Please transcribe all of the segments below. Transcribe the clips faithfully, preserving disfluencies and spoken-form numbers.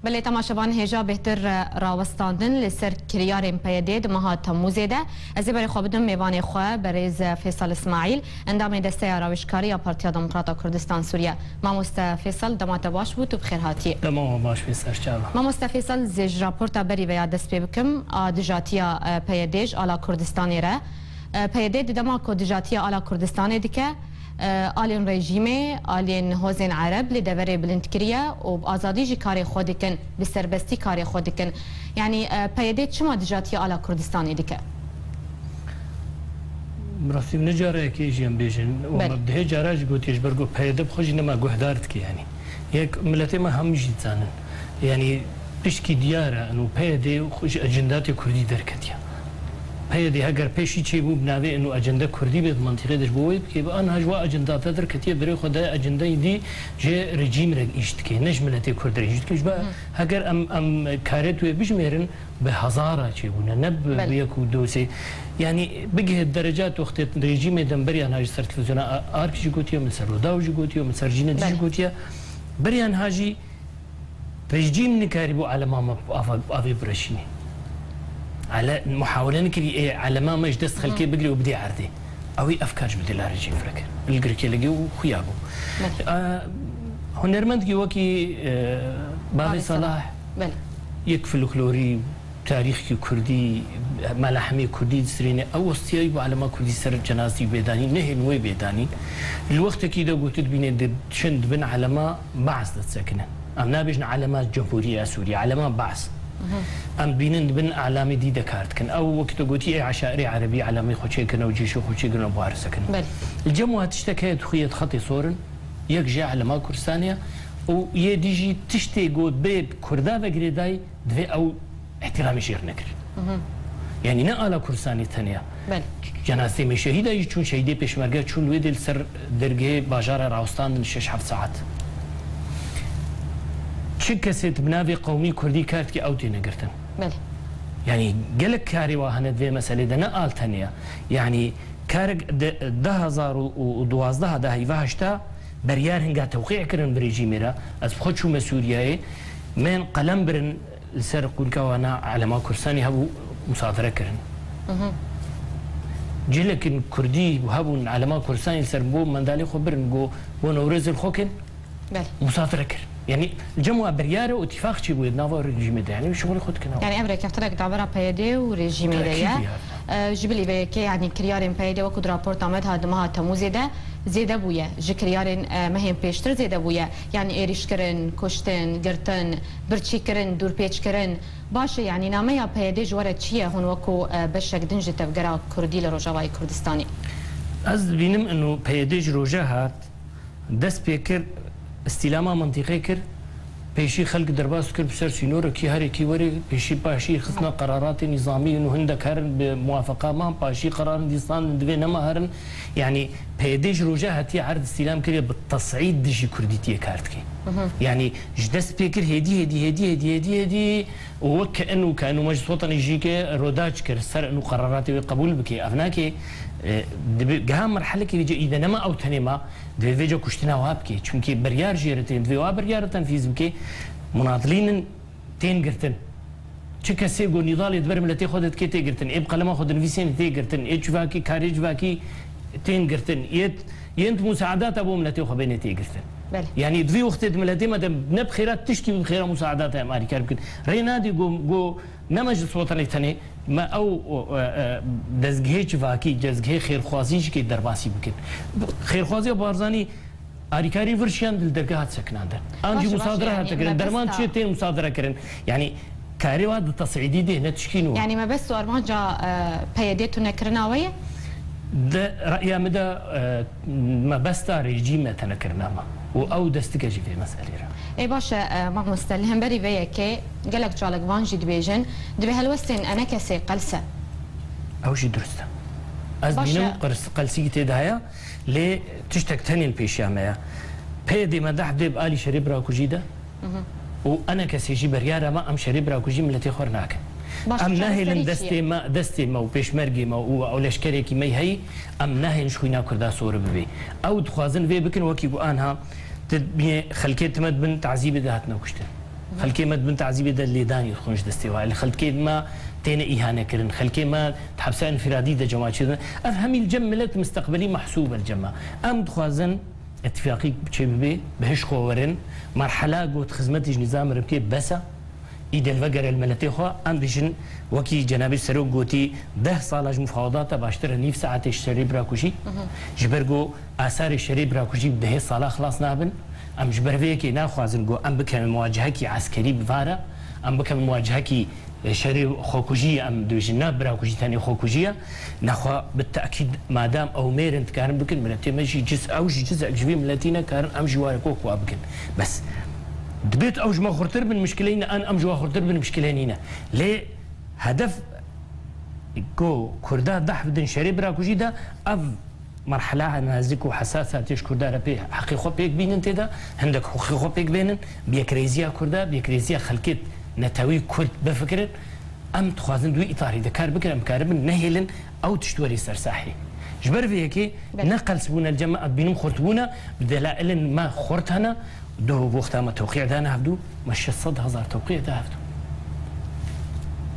Belê, temaşevan, hêja bêhtir rawestandin li ser kiryarên P Y D di meha Temûzê de. Ez ê berê xwe bidim mêvanê xwe, berêz Fêsal Îsmaîl, endamê Desteya Rawêjkarî ya Partiya Demokrata Kurdistan Sûriye. Mamoste Fêsal, dema te baş bû, tu bi xêr hatî. Dema we baş be, serçava. Mamoste Fêsal, zê ji raporta berî veya dest pê bikim, a dijatiya, e, P Y D ji ala Kurdistanê re. E, P Y D di dema ku dijatiya ala Kurdistanê dike, e, alên rejîmê, alên hozên Ereb li deverê bilind kiriye û bi azadî jî karê xwe dikin, bi serbestî karê xwe dikin. Yanî, e, P Y D çima dijatiya ala Kurdistanê dike? Bi rastî ne careyekê jî em bêjin, û Belê. me dihê cara jî gotiye, ji ber ku P Y D bi xwe jî nema guhdar dike, yanî. Yek, miletê me hemû jî dizanin. Yanî, pişkî diyar e, û P Y D xwe ji ecendatê kurdî derketiye. P Y D heger pêşî çêbû bi navê û ecende kurdî bê, di mentiqê de ji bo wê bikê, bi anha ji wa ecendata derketiye, berê xwe de ecendeyê dî ji rejîm re îş dike, ne ji miletê kurd re îş dike. Ji ber Hı. heger em, em karê tu yê bijmêrin, bi hezara çêbûne, ne bi Belê. bi yek û du sê. Yanî bigihê dereca tu wextê rejîmê de em beriyan ha ji ser televîzyona A-, Ark jî gotiye, min ser Rûdaw jî gotiye, min ser Cînedî jî Belê. gotiye. Beriyan ha jî rejîm nikarîbû alema me ava-, avê bireşînê. Ele muhawele nekirî, ê alema me ji dest Hı. xelkê bigirê û bidê erdê. Ew ê ev kar ji bidê la rejîm vekir. Li girkêlegê û xuya bû. Belê. A, hunermendkî wekî, e, Bavê Bavê Salah. Salah. Belê. Yek folklorî, tarîxkî kurdî, melahimê kurdî disirêne. Ew westiyayî bû alema kurdî ser cenazî bêdanîn, nehên wê bêdanîn. Li wextekî de gotin dibîne di çin dibin alema Baas de disekinin. Em nabêjin alema Cumhuriye ya Sûriye, alema Baas. Mhm. Em dibînin dibin alamê dî de kar dikin. Ew wekî te gotî ê eşairê erebî alemê xwe çêkirin û cîşê xwe çêkirin û buhar disekin. Belê. Li cem wa tiştek heye dixuye di xetê sor in. Yek jê alema Kurdistanê ye û yê dî jî tiştê got bê Kurda ve girêdayî divê ew îhtîramê jê re nekir. Mhm. Yanî ne ala Kurdistanê tenê ye. Belê. Cenazê me şehîda jî çûn, şehîdê pêşmerge çûn wê dê li ser dergehê bajara rawestandin şeş heft saet. Çi kesê di binavê qewmî kurdî kar dike ew têne girtin. Belê. Yanî gelek karê wa hene di vê meselê de ne al tenê ye. Yanî karek di du hezar û duwazdeh de heyva heşta beryar hinga tewqî kirin bi rejîmê re. Ez bi xwe çûme Sûriyeyê. Mên qelem birin li ser qûnika wana elema Kurdistanê hebû musadere kirin. Mhm. Cihilekî kurdî hebûn elema Kurdistanê li ser bo mendalê xwe birin, go bo Newrozê li xwe kin. Belê. Musadere kir. Yanî li cem wa biryare û îtîfaq çêbûye di nava rejîmê de. Yanî şixulê xwe dikin. Yanî ev rêkeftinek navbera P Y D û rejîmê de ye. Tekîd ya. E, ji bilî vê yekê, yanî kiryarên P Y D wekû di raporta me de hat di meha Temûzê de zêde bûye. Ji kiryarên, e, mehên pêştir zêde bûye. Yanî êrîşkirin, kuştin, girtin, birçîkirin, dûrpêçkirin. Baş e, yanî nameya P Y D ji we re çi ye? Hûn wekû, e, beşek din ji tevgera kurdî li Rojavayê Kurdistanê. Ez dibînim ino P Y D ji roja hat, dest pê kir, îstîlama mintîqê kir, pêşî xelk derbas kir bi ser sînorekî, herêkî werê, pêşî paşî xistina qeraratê nîzamî û hindek herin bi muwafeqa man, paşî qerarin dîsan divê nema herin. Yanî P Y D ji roja hatiye erd îstîlam kiriye, bi tesîd dijî kurdîtiyê kar dike. Mhm. Yanî ji dest pê kir hêdî, hêdî, hêdî, hêdî, hêdî, hêdî û wek ke eno, ke eno me ji Sotanê jî ke rodaç kir, ser eno qeraratê wê qebûl bike. Ev nake, e, dibe, geha merhelekê vêce îde nema ew tenê ma, divê vêce kuştina wa bike. Çimkî biryar jê re tên, divê wa biryar re tenfîz bike. Munadilînin tên girtin. Çi kesê ku nîdalê di ber miletê xwe de dike tê girtin. Ê bi qelema xwe dinivîsên tê girtin. Ê civakî, karê civakî tên girtin. Yê, yên di musaedata bo miletê xwe bêne tê girtin. Belê. Yanî di vî wextê di miletê me de ne bi xêra tişkî bi xêra musaedata em alîkar bikin. Rê nadî ku, ku ne me ji Sotanê tenê, me ew, o, e, e, dezgehê civakî, dezgehê xêrxwazî jî kê derbasî bikin. Xêrxwaziya Barzanî Alîkarî vir şiyan li dergeha hat sekinandin. An jî Baş e, baş e, musadere yanî hate kirin. Derman mebesta çi tên musadere kirin. Yanî karê wa di tesîdî dê ne tişkî nû. Yanî mebest û armanca, e, P Y D tunekirina we ye? Di ra'ya min de, e, mebesta rejîm me tenekirina me. Û ew destike ji vê meselê re. Ê baş e, e, mamoste, li hemberî vê yekê gelek çalakvan jî dibêjin, divê helwestên enekesê qelse. Ew jî durist e. Ez Baş e. bînim qels-, qelsî tê de heye. Lê tiştek tenê li pêşiya me ye. P Y D me deh dê bi alî şerê birakujî de Mhm. û enekesê jî beryara me em şerê birakujî miletê xwe re nakin. Baş, Em çareserî nahêlin çi ye? destê me, destê me û pêşmergê me û ew leşkerekî me heyî, em nahêlin ji xwîna Kurda sori bibê. Ew dixwazin vê bikin wekî ku anha tu bînê xelkê time dibin tazîbê de hatine kuştin. Xelkê me di bin tazîbê de lêdanî dixwin ji destê wa. Li xelkê me têne îhane kirin. Xelkê me di hepsa înfiradî de cema çêdin. Ev hemî li cem milet misteqbelî mehsûb e li cem me. Em dixwazin îtîfaqî çêbibe, bi hiş xwe werin. Merhela got xizmetî ji nîzam ribkê bes e. Îdel vegere li miletê xwe. Em dijin wekî cenabê serok gotî deh sala ji mufawedata baştir e nîv saetê ji şerê birakujî. Ji ber ku asarê şerê birakujî bi dehê sala xilas nabin. Em ji ber vê yekê naxwazin ku em bikevin muwacehekî eskerî bi vara. Em bikevin muwacehekî, e, şerê xwekujî, em dibêjin na birakujî tenê xwekujî ye. Nexwe bi tekîd madam ew mêrin dikarin bikin, miletê me jî ciz, ew jî cizek ji vî miletî ne karin em jî warek wek wa bikin. Bes dibêt ew ji me xurtir bin mişkileyî ne, an em ji wa xurtir bin mişkileyî ne. Lê hedef ku Kurda deh bidin şerê birakujî de ev merhela nazik û hesas e tê ji Kurda re pê heqê xwe pêk bînin tê de, hindek huqûqê xwe pêk bênin, bi yekrêziya Kurda, bi yekrêziya xelkê netewî Kurd bifikirin. Em dixwazin di wî îtarî de kar bikin, em karibin nehêlin ew tişt werî ser sahê. Ji ber vê yekê Belê. ne qels bûne li cem me, ez dibînim xurt bûne, bi delailên me xurt hene, Duh wexta me tewqî dane hevdû, me şeş sed hezar tewqî da hevdû.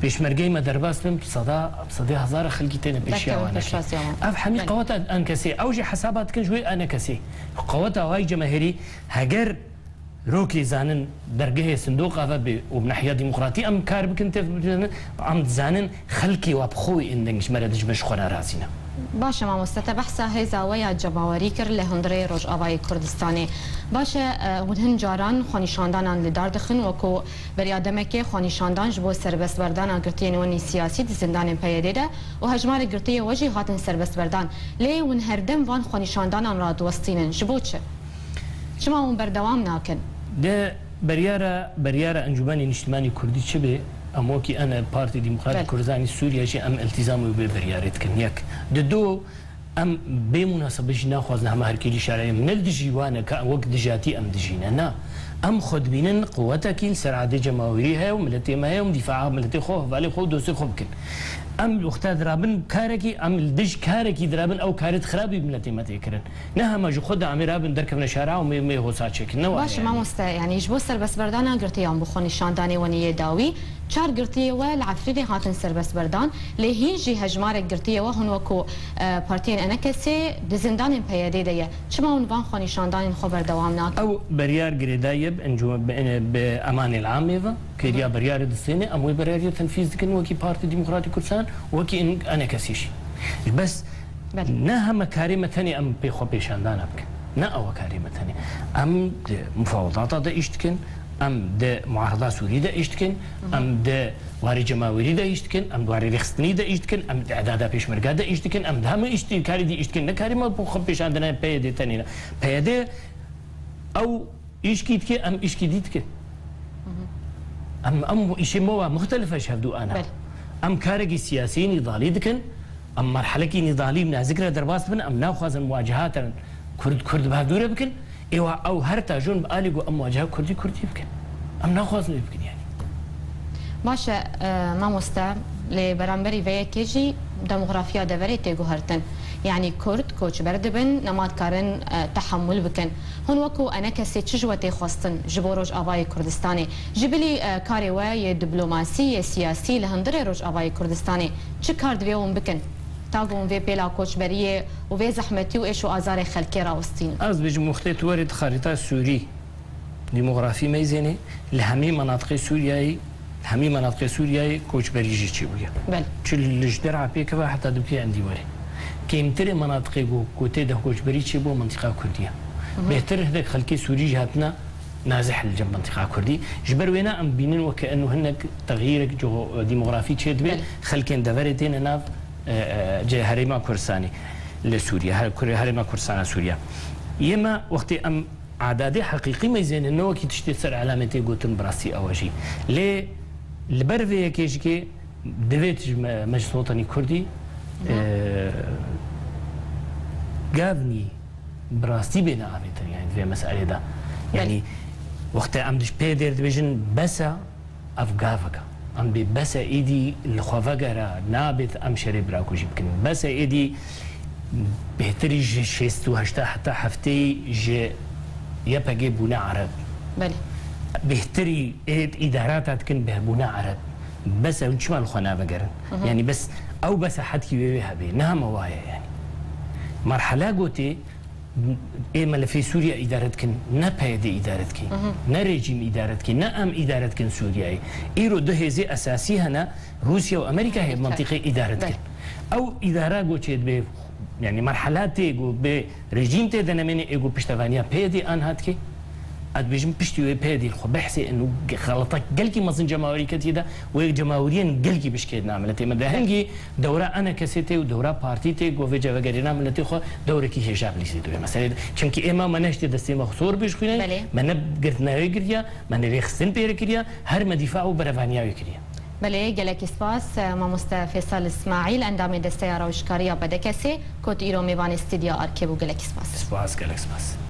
Pêşmergeyê me derbas bin, seda, sedê hezara xelkî têne pêşiya Derkevin wan pêşiya neke. Ev hemî Belê. qeweta enekesê. Ew jî hesaba dikin ji wê enekesê. Qeweta wayî cemahêrî, heger rokê zanin dergehê sindoqa ve bê û bi nehiya demokratî em kar bikin tê, em dizanin xelkê wa bi xwe wê ên deng ji me re dijmin ji xwe re razî ne. Baş e mamoste, te behsa hêza we ya cemawerî kir li hundirê Rojavayê Kurdistanê. Baş e, e, hûn hin caran xwenîşandanan li dar dixin, wekû beriya demekê xwenîşandan ji bo serbestberdana girtiyên wan ên siyasî di zindanên P Y D de û hejmarek girtiyê we jî hatin serbestberdan. Lê hûn herdem van xwenîşandanan radiwestînin. Ji bo çi? Çima hûn berdewam nakin? De Beryara, beryara Encûmenê Niştimanî Kurdî çi be, em wekî ene Partî Demokratîk Belê. Kurdistanî Sûriye jî em îltîzam wê bê beryarê dikin. Yek. Di du, em bê munasebe jî naxwazin hema herkê jî şerê em ne li dijî wan e, ka wek dijatî em dijî ne. Na. Em xwe dibînin quwetekî li ser adê cemawîrî heye û miletê me heye û em dîfaa miletê xwe, hevalê xwe û dostê xwe bikin. Em wexta dirabin karekî, em li dij karekî dirabin, ew karê xirabî miletê me tê kirin. Ne hema ji xwe de em ê rabin derkevine şara û mê, mê hosa çêkin. Ne Baş e, wayê, yanî. Mamoste, yanî ji bo serbestberdana girtiyan bi xwenîşandanê wenî yê dawî, çar girtiyê we li Efrînê hatin serbestberdan, lê hîn jî hejmarek girtiyê we hûn wekû, e, partiyên enekesê di zindanên P Y D de ye. Çima hûn van xwenîşandanên xwe berdewam nakin? Ew beryar girêdayî ye bi encû-, bi, bi emanê amê ve, kêriya beryarê distêne, em wê beryarê tenfîz dikin wekî Partî Demokratîk Kurdistan, wekî en-, enekesê jî. Bes Belê. Ne heme karê me tenê em pê xwe pêşandana bikin. Ne ew e karê me tenê. Em di mufawedata de îş dikin, em di muarada Sûrî de îş dikin, em di warê cemawîrî de îş dikin, em di warê rêxistinî de îş dikin, em di edada pêşmerga de îş dikin, em di hemû îş di-, karê dî îş dikin. Ne karê me bi xwe pêşandina P Y D tenê ne. P Y D ew Îşkî dike, em îşkî dî dikin. Em, em îşê me wa muxtelif e ji hevdû ana. Belê. Em karekî siyasî nîdalî dikin, em merhelekî nîdalî nazik re derbas dibin, em naxwazin muwacehatin Kurd, Kurd bi hevdû re bikin, êwa ew her tajon bi alî ku em muwaceha Kurdî, Kurdî bikin. Em naxwazin wê bikin yanî. Baş e, e, mamoste, lê beramberî vê yekê jî demografiya deverê tê guhertin. Yanî Kurd koçber dibin, nema dikarin, e, tehemûl bikin. Hûn wekû enekesê çi ji we tê xwestin ji bo Rojavayê Kurdistanê? Ji bilî, e, karê we yê diplomasî, yê siyasî li hundirê Rojavayê Kurdistanê çi kar divê hûn bikin? Ta ku hûn vê pêla koçberiyê û vê zehmetî û êş û azarê xelkê rawestînin. Ez dibêjim wextê tu werê di xarîta Sûrî demografî meyzênê, li hemî menatiqê Sûriyeyê, li hemî menatiqê Sûriyeyê koçberî jî çêbûye. Belê. Çi li ji derha pêkeve heta dibkê em dî werê. Kêmtirê menatiqê ku, ku tê de koçberî çêbû mentiqa Kurdî ye. Bêhtir hinek xelkê Sûrî jî hatine nazih li cem mentiqa Kurdî. Ji ber wêna em dibînin weke eno hinek texyîrek co-, demografî çêdibe, Belê. Xelkên deverê têne nav, e, e, cê herêma Kurdistanê li Sûriye, her-, Kur-, herêma Kurdistana Sûriye. Yê me wextê em Adadê heqîqî meyzêne ne wekî tiştê ser elamê tê gotin bi rastî ew e jî. Lê li ber vê yekê jikê divê tu ji me, Meclisa Wetenî Kurdî, e, gavnî bi rastî bêne avêtin, yanî di vê meselê de. Yanî wextê em diş pê dêr dibêjin bes e, Ev gavek e. Em bê bes e, êdî li xwe vegere, nabêt em şerê birakujî bikin. Bes e, êdî bêhtirî ji şêst û heşta heta heftê ji Y P G bûne ereb. Belê. Bêhtirî ê îdarata dikin bi hebûna Ereb. Bes ew çima li xwe navegerin? Yanî bes ew bes e hedkî wê wê hebe. Ne hema waye yanî. Merhela gotê ê me li fê Sûriye îdare dikin, ne P Y D îdare dikî, ne rejîm îdare dikî, ne em îdare dikin Sûriyeyê. Îro du hêzê esasî hene, Rûsya û Amerîka hê Amerîka. Mentiqê îdare dikin. Belê. Ew îdara go çê dibe, yanî merhela tê go bê rejîm tê de nemêne ê go piştevaniya P Y D an hatike. Ez dibêjim piştî wê P Y D xwe behsê in û xelata gelkî mezin cemawerî ketiye de û yek cemaweriyên gelkî bişkêdina miletê me de. Hingî dewra A N K S tê û dewra partî tê go vê cevegerêna miletê xwe dewrekî hêja bilîzê di wê meselê de. Çimkî ê me, me neştê destê me xwe sor bêj xwînayê, Belê. Me ne girtinayê giriya, me ne rêxistin pê re kiriya, her me dîfa û berevaniya wê kiriye. Belê, gelekî spas, e, mamoste Fêsal Îsmaîl, endamê Desteya Rawişkariya B D K S'ê, ku tu îro mêvanê Stûdyoya Arkê bû, gelekî spas. Spas, gelek spas.